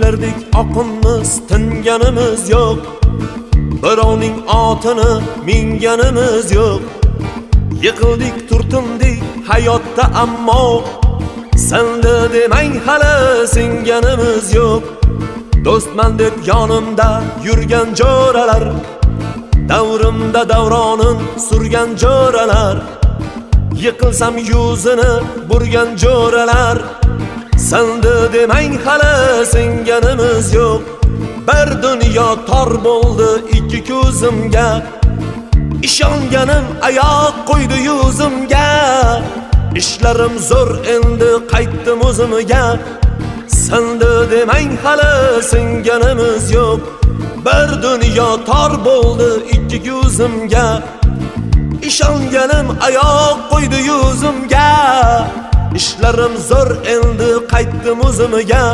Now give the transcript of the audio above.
Sellardek oqinmiz, tinganimiz yo'q. Birovning otini minganimiz yo'q. Yiqildik, turtindik hayotda, ammo sindi demang, hali singanimiz yo'q. Do'stman deb yonimda yurgan jo'ralar, davrimda davronin surgan jo'ralar, yiqilsam yuzini burgan jo'ralar, sindi demang, hali singanimiz yo'q. Bir dunyo tor bo'ldi ikki ko'zimga, ishonganim oyoq qo'ydi yuzimga. Ishlarim zo'r, endi qaytdim o'zimga. Sindi demang, hali singanimiz yo'q. Bir dunyo tor bo'ldi ikki ko'zimga, ishonganim oyoq qo'ydi yuzimga. Ishlarim zo'r, endi qaytdim o'zimga. Sindi demang, hali singanimiz yo'q. Bir dunyo tor bo'ldi ikki ko'zimga, ishonganim oyoq qo'ydi yuzimga. Ishlarim zo'r, endi qaytdim o'zimga.